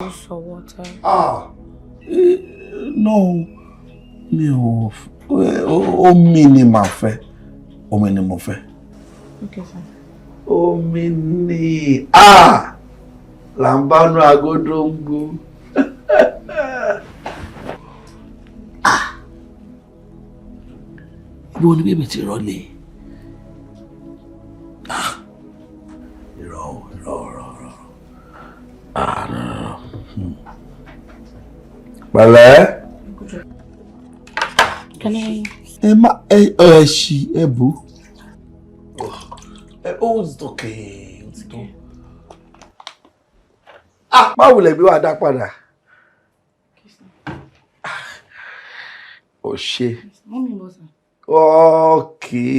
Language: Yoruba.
Juice or water? Ah, no, mi ò, omi ni màá fẹ́, omi ni mo fẹ́. Okay, sir. Omi ni, ah, là ń bá nú agodongo. Ah, ibo ni bébè ti rọlẹ̀? Ah, irọ́ o, irọ́, irọ́, irọ́. Ah, no, no, no. Pẹ̀lẹ́. Can I? Ẹ má ẹ ṣì ẹ bù. Ẹ ó okay, ó ti tó. Ah, má wulẹ̀ bí wàá dá padà. Ó ṣe. Mummy, bọ̀, sir. Okay.